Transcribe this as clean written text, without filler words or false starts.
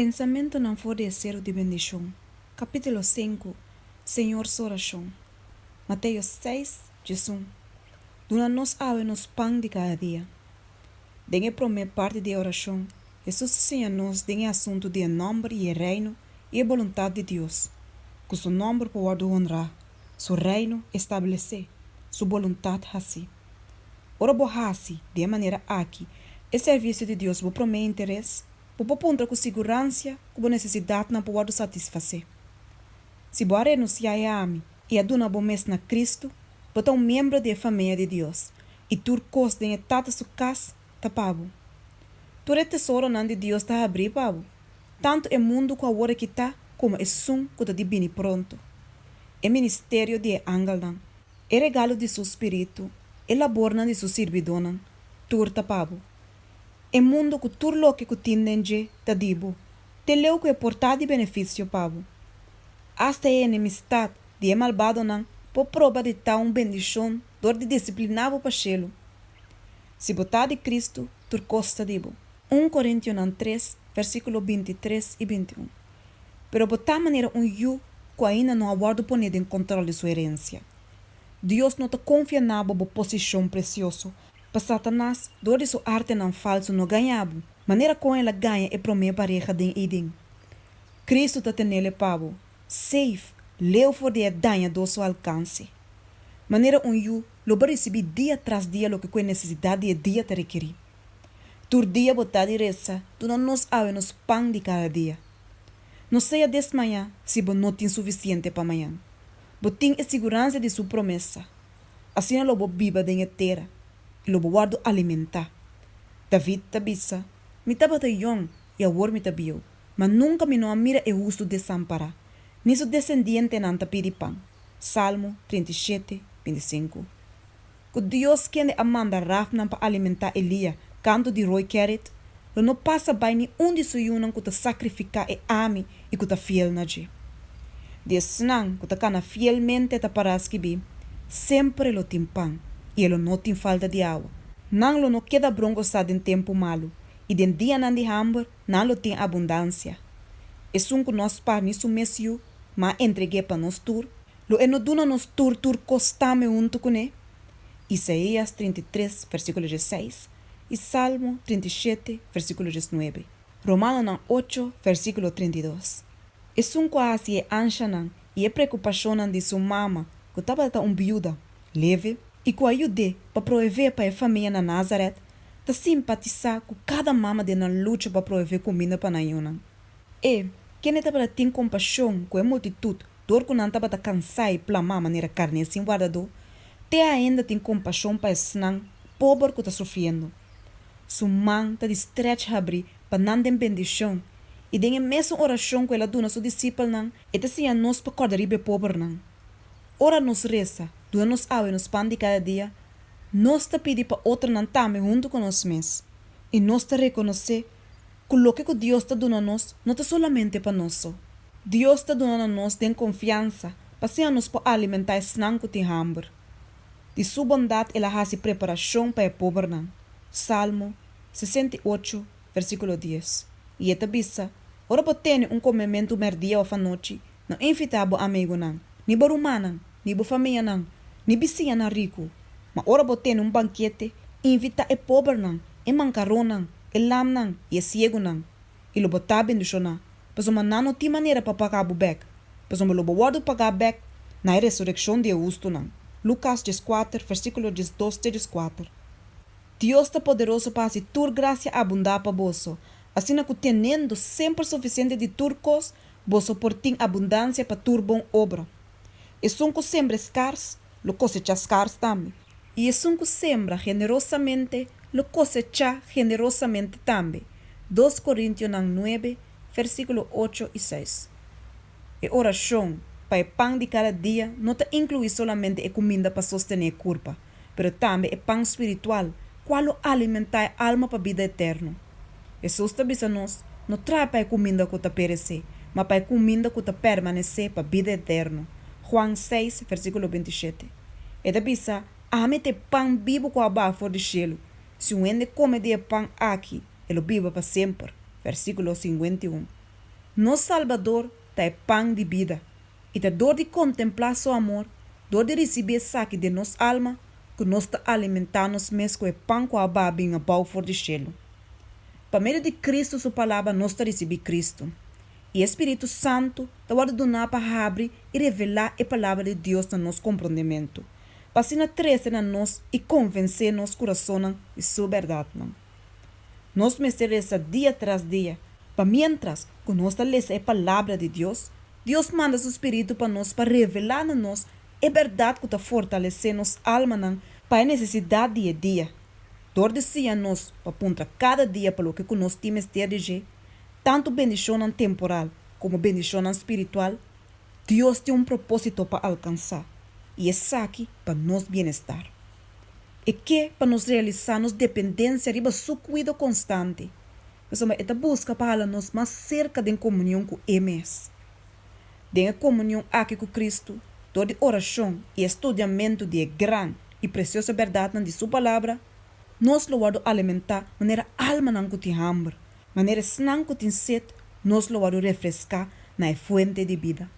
Pensamentunan for di e Seru di Bendishon, Kapítulo sinku, Señor Su Orashon, Mateo seis, 11, Duna nos awe nos pan di kada dia. Den e promé parti di e orashon, Hesus a siña nos den e asuntu di e nòmber i e Reino i e boluntat di Dios, ku Su nòmber por wòrdu honrá, Su Reino establesé, Su boluntat hasí. Ora bo hasi di e manera aki e servisio di Dios bo promé interes, bo por puntra ku siguransia ku bo nesesidatnan por wòrdu satisfasé. Si bo a renunsiá e ami i a duna bo mes na Kristu, bo ta un miembro di e famia di Dios i tur kos den e Tata su kas ta pa bo. Tur e tesoronan di Dios ta habrí pa bo, tantu e mundu ku awor aki ta komo esun ku ta di bini pronto. E ministerio di e angelnan, e regalo di su spiritu, e labornan di su sirbidónan, tur ta pa bo. E mundu ku tur loke ku tin den dje ta di bo, te leu ku e por ta di benefisio pa bo. Asta e enemistat di e malbadonan por proba di ta un bendishon dor di disipliná bo pa shelu. Si bo ta di Kristu, tur kos ta di bo. Un Korintionan tres, versíkulo 23 i 21. Pero bo ta manera un yu ku ainda no a wòrdu poné den kòntròl di su herensia. Dios no ta konfia na bo bo posishon presioso pa Satanas dor di su artenan falsu no gaña bo, manera kon el a gaña e promé pareha den Eden. Kristu ta tenele pa bo, safe, leu for di e dañadó su alkanse. Manera un yu, lo bo risibí dia tras dia loke ku e nesesidat di e dia ta rekerí. Tur dia bo ta di resa, Duna nos awe nos pan di kada dia. No sea desmayá si bo no tin sufisiente pa mañan. Bo tin e siguransia di su promesa. Asina lo bo biba den e tera i lo bo wòrdu alimentá. David ta bisa, Mi tabata yòn i awor mi ta bieu, ma nunka mi no a mira e hustu desampará, ni su desendientenan ta pidi pan. Salmo 37, 25. Ku Dios kende a manda rafnan pa alimentá Elia kantu di Roi Kerit, lo no pasa bai ni un di su yunan ku ta sakrifiká e ami i ku ta fiel na dje. Di esnan ku ta kana fielmente ta pará skibí, Semper e lo tin pan, i e lo no tin falta di awa. Nan lo no keda brongosá den tempu malu, i den dianan di hamber nan lo tin abundansia. Esun ku no a spar ni su mes yu, ma a entreg'é pa nos tur, Lo e no duna nos tur tur kos tambe huntu kuné? Isaías 33, versíkulo 16 i Salmo 37, versíkulo 19. Romanonan 8, versíkulo 32. Esun ku a hasi e anshanan i e preokupashonnan di su mama, ku tabata un biuda, leve, i ku a yud'é pa proveé pa e famia na Názarèt, ta simpatisá ku kada mama den nan lucha pa proveé kuminda pa nan yunan. E, kende tabata tin kompashon ku e multitut Dor ku nan tabata kansá i plamá manera karné sin wardadó, te ainda tin kompashon pa esnan pober ku ta sufriendo. Su man ta di strèch habrí pa nan den bendishon, i den e mesun orashon ku el a duna su disipelnan, e ta siña nos pa kòrda riba e pobernan. Ora nos resa, Duna nos awe nos pan di kada dia, nos ta pidi pa otronan tambe huntu ku nos mes, i nos ta rekonosé ku loke ku Dios ta duna nos no ta solamente pa nos so. Dios ta duna na nos den konfiansa pa asina nos por alimentá esnan ku tin hamber. Di su bondat el a hasi preparashon pa e pobernan. Salmo 68, versíkulo 10. I e ta bisa, Ora bo tene un komementu mèrdia òf anochi, no invitá bo amigunan, ni bo rumannan, ni bo famianan, ni bisiñanan riku. Ma ora bo tene un bankete, invitá e pobernan, e mankaronnan, e lamnan i e siegunan, i lo bo ta bendishoná, pasobra nan no tin manera pa paga bo bèk, pasobra lo bo wòrdu pagá bèk na e resurekshon di e hustunan. Lukas 14, versíkulo 12 te 14. Dios ta poderoso pa hasi tur grasia abundá pa boso, asina ku tenendo semper sufisiente di tur kos, boso por tin abundansia pa tur bon obra. Esun ku sembra skars, lo kosechá skars tambe. I esun ku sembra generosamente, lo kosechá generosamente tambe. 2 Korintionan 9, versíkulo 8 i 6. E orashon pa e pan di kada dia no ta inkluí solamente e kuminda pa sostené e kurpa, pero tambe e pan spiritual, kual lo alimentá e alma pa bida eterno. Hesus ta bisa nos, No traha pa e kuminda ku ta peresé, ma pa e kuminda ku ta permanesé pa bida eterno. Juan 6, versíkulo 27. E ta bisa, Ami ta e pan bibu ku a baha for di shelu. Si un hende kome di e pan aki, e lo biba pa semper. Versíkulo 51. Nos Salbador ta e pan di bida, i ta dor di kontemplá Su amor, dor di risibí esaki den nos alma, ku nos ta alimentá nos mes ku e pan ku a baha bin abou for di shelu. Pa medio di Kristu Su Palabra nos ta risibí Kristu, i e Spiritu Santu ta wòrdu duná pa habri i revelá e Palabra di Dios na nos komprondementu, pa asina trese na nos i konvensé nos kurasonnan di Su bèrdatnan. Nos mester resa dia tras dia, pa miéntras ku nos ta lesa e Palabra di Dios, Dios manda Su Spiritu pa nos pa revelá na nos e bèrdat ku ta fortalesé nos almanan pa e nesesidat di e dia. Dor di siña nos pa puntra kada dia pa loke ku nos tin mester di dje, tantu bendishonnan temporal komo bendishonnan spiritual, Dios tin un propósito pa alkansá, i esaki pa nos bienestar. E ke pa nos realisá nos dependensia riba Su kuido konstante, pasobra E ta buska pa hala nos mas serka den komunion ku E mes. Den e komunion aki ku Kristu, dor di orashon i e studiamentu di e gran i presioso bèrdatnan di Su Palabra, nos lo wòrdu alimentá manera almanan ku tin hamber, manera esnan ku tin set, nos lo wòrdu refreská na e fuente di bida.